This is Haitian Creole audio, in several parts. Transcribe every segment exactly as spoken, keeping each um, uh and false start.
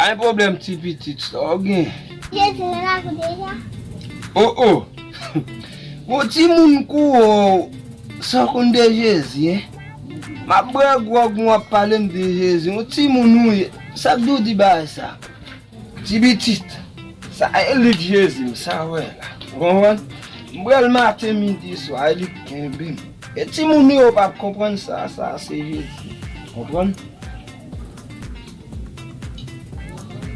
Ay pwoblèm ti pitit, sa w gen? Jezi nan lakou deja? O o! Bon, timoun kou w, sa w konn de Jezi, en? M ap bwè gwòg, w ap pale m de Jezi. Yon timoun ou ye. Sa k di w di bagay sa? Ti pitit, sa e lit Jezi m sa w wè la. Ou konprann? M bwè l maten, midi, swa, e li k kenbe m. E timoun yo p ap konprann sa, sa se Jezi. Konprann?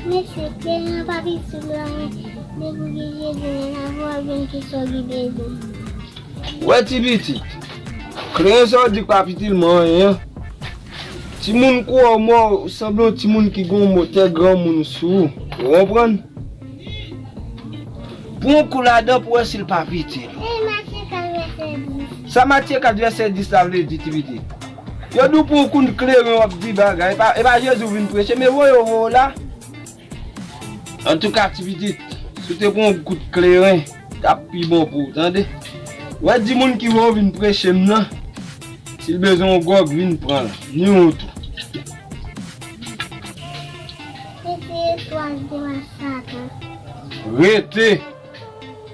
Mesye, kleren pa pitit la, men depi w gen Jezi nan lavi w, w ap jwenn ki sa w gen bezwen. Wè ti pitit, kleren sa w di k pa pitit m anyen an. Timoun kou w mò, ou sanble yon timoun ki gen yon motè granmoun sou ou. Ou konprann? Pran yon kou ladan pou w wè si l pa pete l. E Matye kat vèsè dis. Sa Matye kat vèsè dis la vle di, ti pitit? Yo di w pran yon kou kleren w ap di bagay. E pa, e pa Jezi w vin preche, men voye w voye w la. Antouka, ti pitit, si w te pran yon kout kleren, t ap pi bon pou w, tande. W a di moun ki voye w vin preche m nan, si l bezwen yon gwòg, vin pran l, ni yon tou. Rete etwal devan Satan. Rete!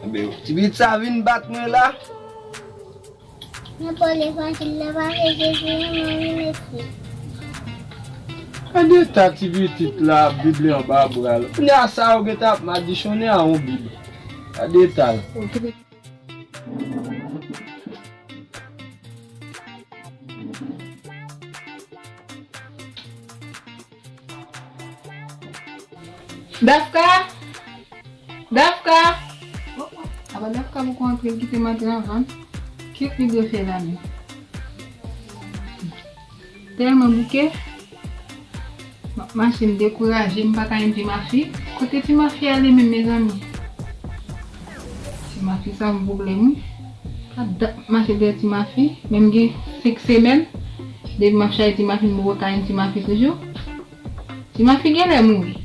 Enben, ti pitit sa vin bat mwen la. Nan pale fasil la, pa vle Jezi renmen w wi mesye. Gade eta ti pitit la, Bib li anba bra l. Kounye a sa yo gentan ap madichonnen a yon Bib. Gade eta l. Dafka! Dafka! Apa Dafka poko antre, l kite m antre anvan. Kiyès li dwe fè la menm? Tèlman bouke. M ap mache, m dekouraje, m pa ka jwenn Ti Mafi. Kote Ti Mafi ale menm, mezanmi? Ti Mafi sa yon pwoblèm, wi. Pa dat m ap mache dèyè Ti Mafi, men m gen senk semèn depi m ap chache Ti Mafi, m poko ka jwenn Ti Mafi toujou. Ti Mafi genlè mouri.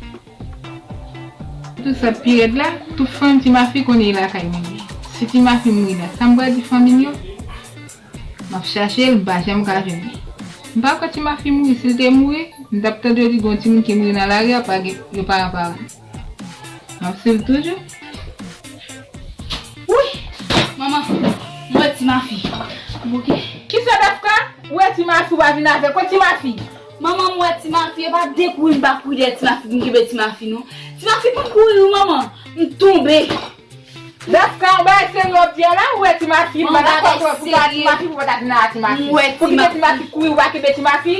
Tout sa pi rèd la, tout fanm Ti Mafi konnen e lakay mwen li ye. Si Ti Mafi mouri la, sa m pral di fanmi m yo? M ap chache l, m pa janm ka jwenn li. M pa kwè Ti Mafi mouri, si l te mouri, m t ap tande yo di gon timoun ki mouri nan lari a, pa gen, yo pa nan paran. M ap swiv toujou. Wi! Manman, m wè Ti Mafi. Bouke. Kisa Dafka? Ou wè Ti Mafi, ou pa vin avè l. Kot Ti Mafi? Manman, m wè Ti Mafi, e pa de kouri m pa kouri dèyè Ti Mafi pou m kenbe Ti Mafi non. Ti Mafi konn kouri wi manman. M tonbe. Dafka, yon bagay serye w ap di a la, ou wè Ti Mafi, m pa dakò avè w pou ta Ti Mafi, pou pa ta vin a Ti Mafi. Pou kite Ti Mafi kouri, ou pa kenbe Ti Mafi.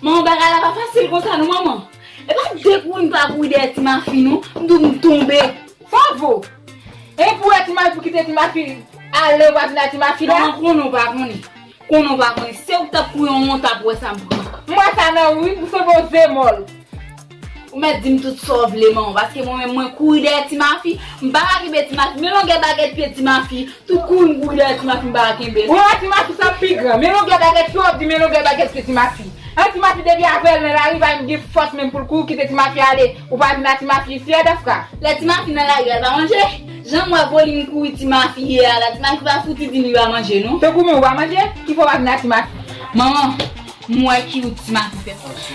Manman, bagay la pa fasil konsa non manman. E pa de kouri m pa kouri dèyè Ti Mafi non, m tou m tonbe. Fò vo. E pou wè Ti Mafi, pou kite Ti Mafi ale, ou pa vin a Ti Mafi la. Manman, konnen w pa konnen. Konnen w pa konnen. Se ou k t ap kouri yon wont ap wè sa m pran. M wè sa nan ou wi, ou sanble yon zemòl. Ou mèt di m tout sa w vle manman, paske mwen menm mwen kouri dèyè Ti Mafi, m pa ka kenbe Ti Mafi, men longè bagèt pye Ti Mafi, tout kouri m kouri dèyè Ti Mafi m pa ka kenbe l. Ou wè Ti Mafi sa pi gran, men longè bagèt pye w ap di men longè bagèt pye Ti Mafi. An Ti Mafi depi avè l nan lari pa menm gen fòs menm pou l kouri kite Ti Mafi ale, ou pa vin a Ti Mafi isi a Dafka. Lè Ti Mafi nan lari a l pa manje, jan m wè volim kouri Ti Mafi ye a la, Ti Mafi pa fouti di m li pa manje non. Tankou men ou pa manje, ki fè w pa vin a Ti Mafi? Manman, m wè ki wout Ti Mafi fè.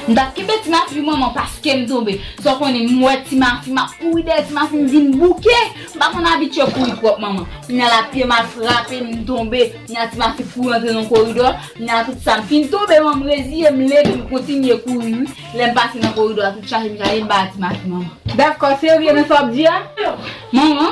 M t ap kenbe Ti Mafi wi manman paske m tonbe. Sa w konnen m wè Ti Mafi, m ap kouri dèyè Ti Mafi, m vin bouke. M pa konn abitye kouri twòp manman. Kounye a la pye m al frape m, m tonbe. Kounye a Ti Mafi kouri antre nan koridò. Kounye a tout sa, m fin tonbe, manman, m reziye, m leve, m kontinye kouri wi. Lè m pase nan koridò a, tout chaje m chaje, m pa wè Ti Mafi manman. Dafka, w serye nan sa w ap di a? Manman,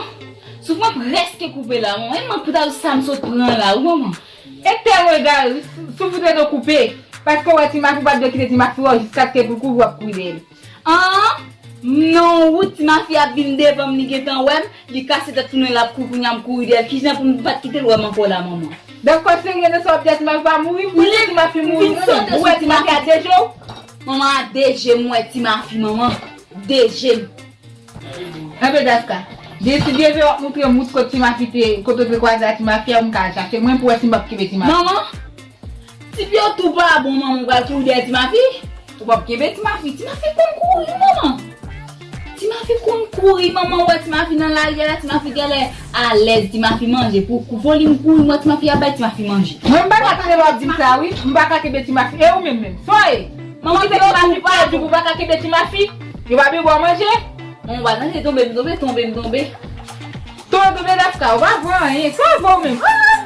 souf mwen prèske koupe la, manman. E mwen pou ta sa m sot pran la wi manman. E tèlman egare, souf ou te dwe koupe. Paske w wè Ti Mafi, ou pa t dwe kite Ti Mafi wè w jiskaske pou l kouri, w ap kouri dèyè l. An, non, wout Ti Mafi ap vin devan m, li gentan wè m, li kase tèt tounen, l ap kouri, kounye a m kouri dèyè l. Kijan pou m pa t kite l wè m ankò la, manman? Dafka, w serye nan sa w ap di a? Ti Mafi pa mouri, ou panse Ti Mafi mouri, ou wè Ti Mafi a de je w? Manman, a de je m wè Ti Mafi, manman. De je m. Enben Dafka, si Dye vle w ap montre m wout kot Ti Mafi te, kote w te kwaze a Ti Mafi a, m ka al chache l mwen pou wè si m p ap kenbe Ti Mafi. Manman, ti pye w tou pa bon manman, ou pral kouri dèyè Ti Mafi? Ou p ap kenbe Ti Mafi, Ti Mafi konn kouri manman. Ti Mafi konn kouri manman, ou wè Ti Mafi nan lari a la, Ti Mafi genlè alèz, Ti Mafi manje, pou volim kouri m wè Ti Mafi ap bay Ti Mafi manje. Mwen m pa ka tande lè w ap di m sa wi, m pa ka kenbe Ti Mafi, e ou menm menm, sa w ye? Manman, ti pye w tou pa bon. Ou pa ka kenbe Ti Mafi? Yo pa vle ba w manje? Manman, w pa tande tonbe m tonbe, tonbe m tonbe. Tonbe, tonbe, Dafka, ou pa vle anyen. Sa vle w menm? Ah!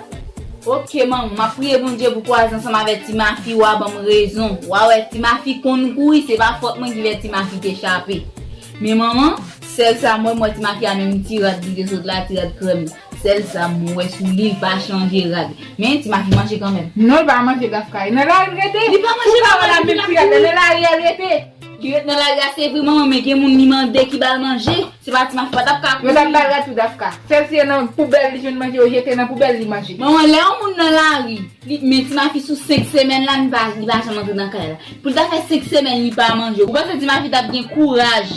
Ok, manman, m ap priye Bondye pou kwaze ansanm avèk Ti Mafi, w a ban m rezon. W a wè, Ti Mafi konn kouri, se pa fòt mwen ki fè Ti Mafi te chape. Men manman, sèl sa m wè, m wè Ti Mafi a menm ti rad li te sot la, ti rad krèm. Sèl sa m wè sou li, l pa chanje rad. Men Ti Mafi manje kanmenm. Non, l pa manje, Dafka. E nan lari l rete? Li pa manje, pa manje, menm ti rad la, nan lari a l rete. Li ret nan lari a, se vre, manman, men gen moun li mande ki ba l manje. Se pa Ti Mafi pa t ap ka kouri. Yo t ap ba l rad tou, Dafka. Sèl si se nan poubèl li jwenn manje, yo jete nan poubèl li manje. Manman, lè yon moun nan lari, li, men Ti Mafi sou senk semèn la, li pa, li pa janm antre nan kay la. Pou l ta fè senk semèn, li pa manje. Ou panse Ti Mafi t ap gen kouraj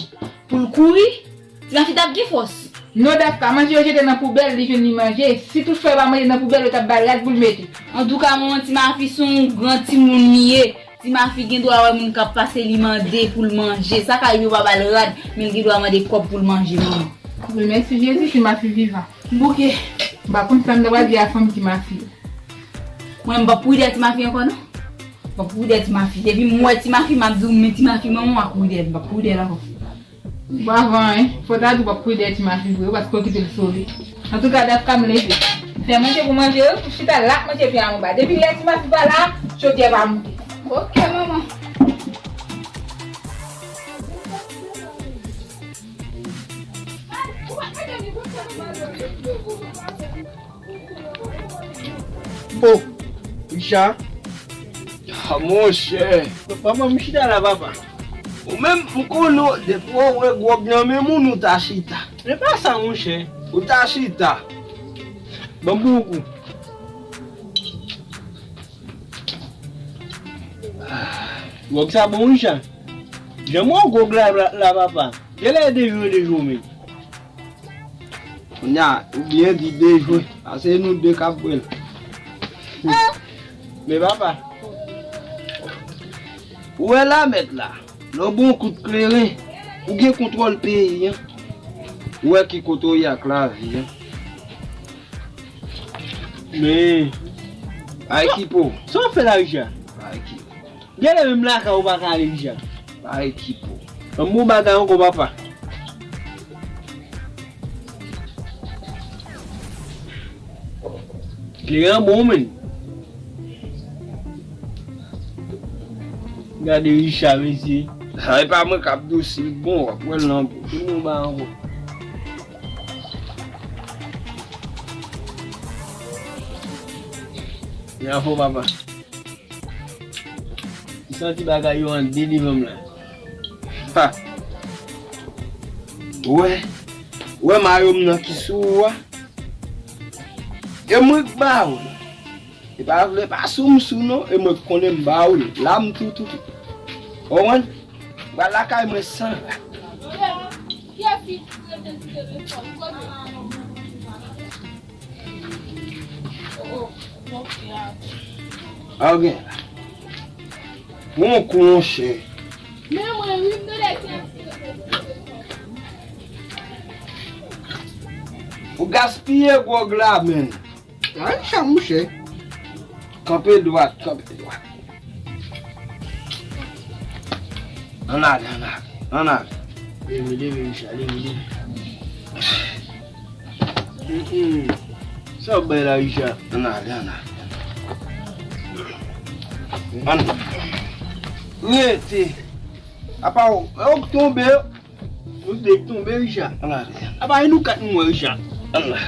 pou l kouri? Ti Mafi t ap gen fòs. Non, Dafka, manje yo jete nan poubèl, li jwenn li manje. Si toutfwa yo pa manje nan poubèl, yo t ap ba l rad pou l mete. Antouka, manman, Ti Mafi se yon gran timoun li ye. Ti Mafi gen dwa wè moun k ap pase, li mande pou l manje. Sa ka rive yo pa ba l rad, men l gen dwa mande kòb pou l manje, manman. Wi, mèsi Jezi, Ti Mafi vivan. Bouke. M pa konn sa m ta pral di a fanm Ti Mafi. Mwen, m p ap kouri dèyè Ti Mafi ankò, non. M p ap kouri dèyè Ti Mafi. Depi m wè Ti Mafi, m ap di w, men Ti Mafi, manman, m ap kouri dèyè l, m p ap kouri dèyè l ankò. Bon, avan, hein. Fò ta di w p ap kouri dèyè Ti Mafi vre, paske w kite l sove. Antouka, Dafka, m leve. Fè manje pou manje, wi, pou chita la, manje pye anba. Depi lè Ti Mafi pa la, chodyè pa moute. Ok, manman. Oh, Richard. Ah, monchè. Papa, m chita la, papa. Ou menm, m konnen w, depi w wè gwòg nan men moun, ou ta chita. Se pa sa, monchè. Ou ta chita. Ban m pran yon kou. Gwòg sa bon, Richard. Jan m wè w gwòg la, la, la, papa. Genlè de jou, de jou, men. Kounye a, ou byen di de jou, paske nou de k ap bwè l. Men papa, ou wè la mèt la, lè w bon kout kleren, ou gen kontwòl peyi an. Ou wè ki kote w ye ak lavi an. Men, ay ki po. Sa w fè la, Richard? Ay ki po. Genlè menm lakay ou pa ka ale, Richard. Pa ekipe w. Ban m bon bagay ankò, papa. Kleren an bon, men. Gade Richard, mesye. Sa e pa mwen k ap di w si l bon, w ap wè l nan bon. Bon bagay ankò. Bravo, papa. M santi bagay yo an de devan m la. Ha! Wè, wè mayo m nan ki sou ou a. E mwen k ba ou l. E pa vle pa sou m sou non, e mwen k konnen m ba ou l. La m tou tou tou. Ou konprann? M pral lakay mwen san rad. Ok. Bon kou, monchè. Men mwen, wi, m tande ti. Ou gaspiye gwòg la, men. Ay, sa, monchè. Kanpe dwat, kanpe dwat. Ann ale, ann ale, ann ale. Leve, leve, Richard, leve, leve. Mm, mm. Sa w bay la, Richard? Ann ale, ann ale. Ann. Rete. Apa w, w tonbe. Nou de k tonbe, Richard. Ann ale. Apa e nou kat nou wè, Richard? Ann ale.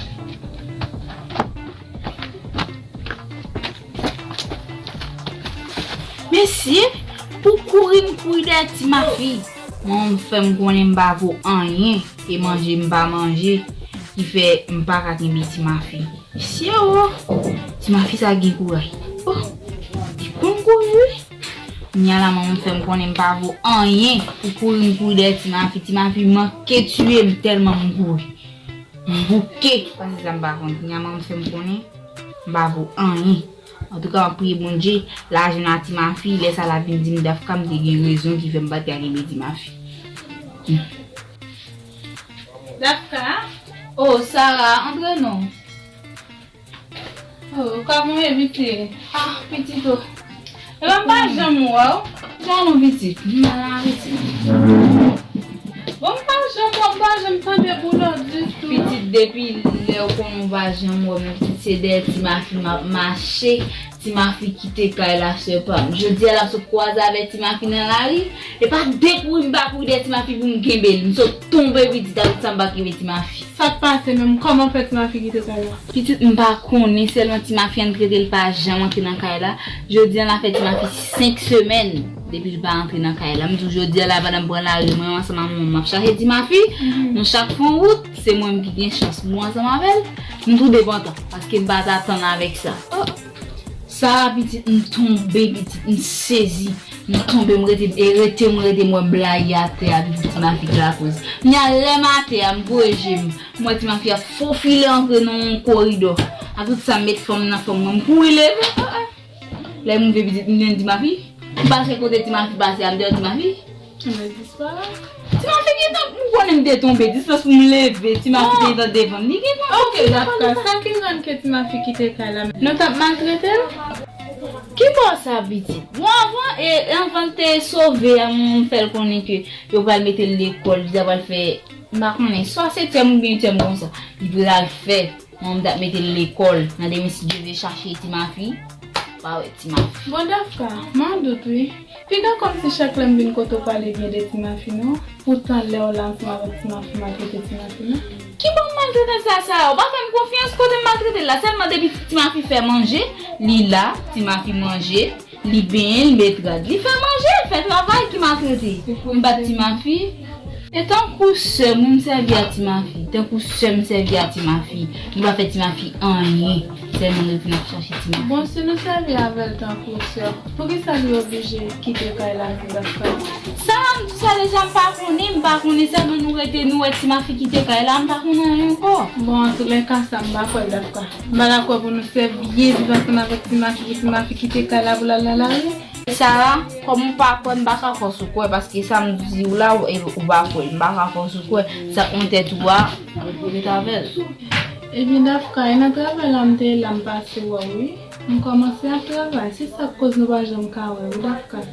Mesye, pou kouri m kouri dèyè Ti Mafi. Manman m fè m konnen m pa vo anyen, e manje m pa manje, ki fè m pa ka kenbe Ti Mafi. Mesye o, Ti Mafi sa gen kouraj. O, li konn kouri wi. Kounya la manman m fè m konnen m pa vo anyen pou kouri m kouri dèyè Ti Mafi. Ti Mafi manke tiye m tèlman m kouri. M bouke, pase sa m pa konn. Kounya manman m fè m konnen m pa vo anyen. Antouka, m ap priye Bondye, lajan a Ti Mafi, lè sa l ap vin di m Dafka, m te gen rezon ki fè m pa t ka kenbe Ti Mafi. Hmm. Dafka? O, Sara, antre non. O, kòman w ye, pitit? Ah, pitit o. Epa m pa janm wè w. Jan nou pitit? M pa la pitit. Tonton pa janm tande boulò ditou. Pitit, depi lè w konnen w pa janm wè m, pitit, se dèyè Ti Mafi m ap mache. Ti Mafi kite kay la, sè pa m. Jodi a la, m sot kwaze avèk Ti Mafi nan lari. E pa de kouri m pa kouri dèyè Ti Mafi pou m kenbe l. M sot tonbe, pitit, avèk sa m pa kenbe Ti Mafi. Sa k pase menm? Kòman fè Ti Mafi kite kay la? Pitit, m pa konnen, sèlman Ti Mafi ann trete l pa janm antre nan kay la. Jodi a la fè Ti Mafi senk semèn depi l pa antre nan kay la. M di w jodi a la pandan m pran lari, mwen ansanm ak manman m ap chache Ti Mafi. Nou chak fè yon wout, se mwen menm ki gen chans mwen ansanm avè l. Nou tou de pantan, paske m pa t atann avèk sa. Sa a, pitit, m tonbe, pitit, m sezi. M tonbe, m rete, e rete, m rete, m wè blayi atè a, pitit, Ti Mafi k lakoz. Kounye a, lè m atè a, m voye je m, m wè Ti Mafi ap fofile antre nan yon koridò. A tout sa, m met fòm nan fòm mwen, m kouri leve. Ah, ah. Lè m rive, pitit, m jwenn Ti Mafi. M pase kote Ti Mafi pase a, m deyò Ti Mafi. Ti Mafi gentan, m konnen m te tonbe, distans pou m leve, Ti Mafi te gentan devan m. Li gentan... Ok, dakò. Sa ki rann ke Ti Mafi kite kay la? Nou t ap maltrete l? Ki bò sa, pitit? Bon, anvan, e, anvan l te sove a, m fè l konnen ke yo pral mete l lekòl, li ta pral fè, m pa konnen, swa setyèm oubyen uityèm konsa. Li pral fè. Manman m t ap mete l lekòl. Nan demen, si Dye vle, chache Ti Mafi. Pa wè Ti Mafi. Bon, Dafka, m an dout, wi. Piga kòmsi chak lè m vin kote w pale byen de Ti Mafi, non? Poutan lè w la ansanm avèk Ti Mafi, w maltrete Ti Mafi, non? Ki bò m maltrete sa, sa? Ou pa fè m konfyans, kote m maltrete l la? Sèlman depi Ti Mafi fè manje, li la, Ti Mafi manje. Li benyen, li met rad, li fè manje, li fè travay ki maltrete. M bat Ti Mafi. E tankou sè m, wi, m sèvi a Ti Mafi. Tankou sè m sèvi a Ti Mafi. M pa fè Ti Mafi anyen. Sèlman nou vin ap chache Ti Mafi. Bon, si nou sèvi avè l tankou sè, poukisa li oblije kite kay la vin bat kay? Sa m di sa deja, m pa konnen, m pa konnen, sèlman nou rete, nou wè Ti Mafi kite kay la, m pa konnen anyen ankò. Bon, antoulèka, sa m pa kwè l, Dafka. M pa dakò pou nou fè byen viv ansanm avèk Ti Mafi, pou Ti Mafi kite kay la pou l al nan lari. Sara, kòm ou pa kwè, m pa ka fòs ou kwè, paske sa m di w la, ou, ou pa kwè, m pa ka fòs ou kwè. Sa k nan tèt ou a, ou ret avè l. Ebyen, Dafka, e nan travay la m te ye la, m pase wè w, wi. M kòmanse ap travay, se sa k koz nou pa janm ka wè, wi, Dafka.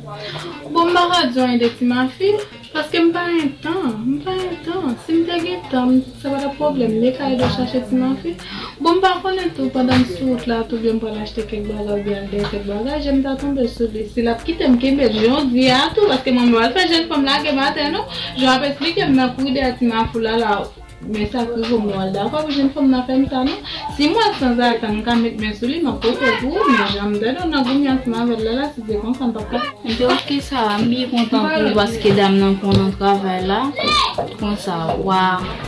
Bon, m pa ka di w anyen de Ti Mafi. Paske m pa gen tan, m pa gen tan. Si m te gen tan, m, sa pa t ap pwoblèm. Li ka ede w chache Ti Mafi. Bon, m pa konnen tou, pandan m sou wout la, tou byen m pral achte kèk bagay oubyen al dèyè kèk bagay, je m ta tonbe sou li. Si l ap kite m kenbe l, jan w di a tou, paske mwen menm al fè jèn fanm lage m atè, non. Jan w ap esplike m nan kouri dèyè Ti Mafi w la, la, men sa k rive w, m wè l dakò pou jèn fanm nan fè m sa, non. Si m wè l sanzatann, m ka met men sou li, m ap pote l pou ou, men jan m tande w nan goumè ansanm avè l la, la, si se konsa, m p ap ka. Ebyen, ok, Sara, m byen kontan pou ou paske dam nan konn nan travay la. Konsa, w a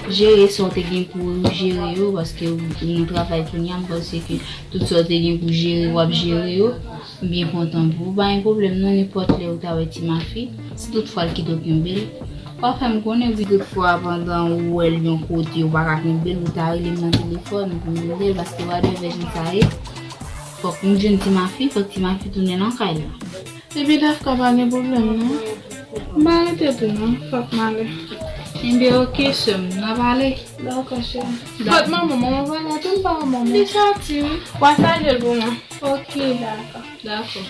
jere sa w te gen pou ou jere yo, paske ou, ou nan travay kounye a, m panse ke tout sa w te gen pou jere, w ap jere yo. M byen kontan pou ou. Pa gen pwoblèm non, nenpòt lè ou ta wè Ti Mafi, si tout fwa l kite w kenbe l, w a fè m konnen, wi. Si tout fwa pandan ou wè l yon kote, ou pa ka kenbe l, ou ta rele m nan telefòn pou m mande l, paske w a de vè jan sa ye. Fòk m jwenn Ti Mafi, fòk Ti Mafi tounen nan kay la. Epi Dafka pa gen pwoblèm non. M pa rete tou non, fòk m ale. Enben, ok, sè m, n ap ale. Dakò, cheri. Dakò. Kot manman, manman pa la tou, m pa wè manman. Li sòti, wi. W a salye l pou mwen. Ok, dakò. Dakò.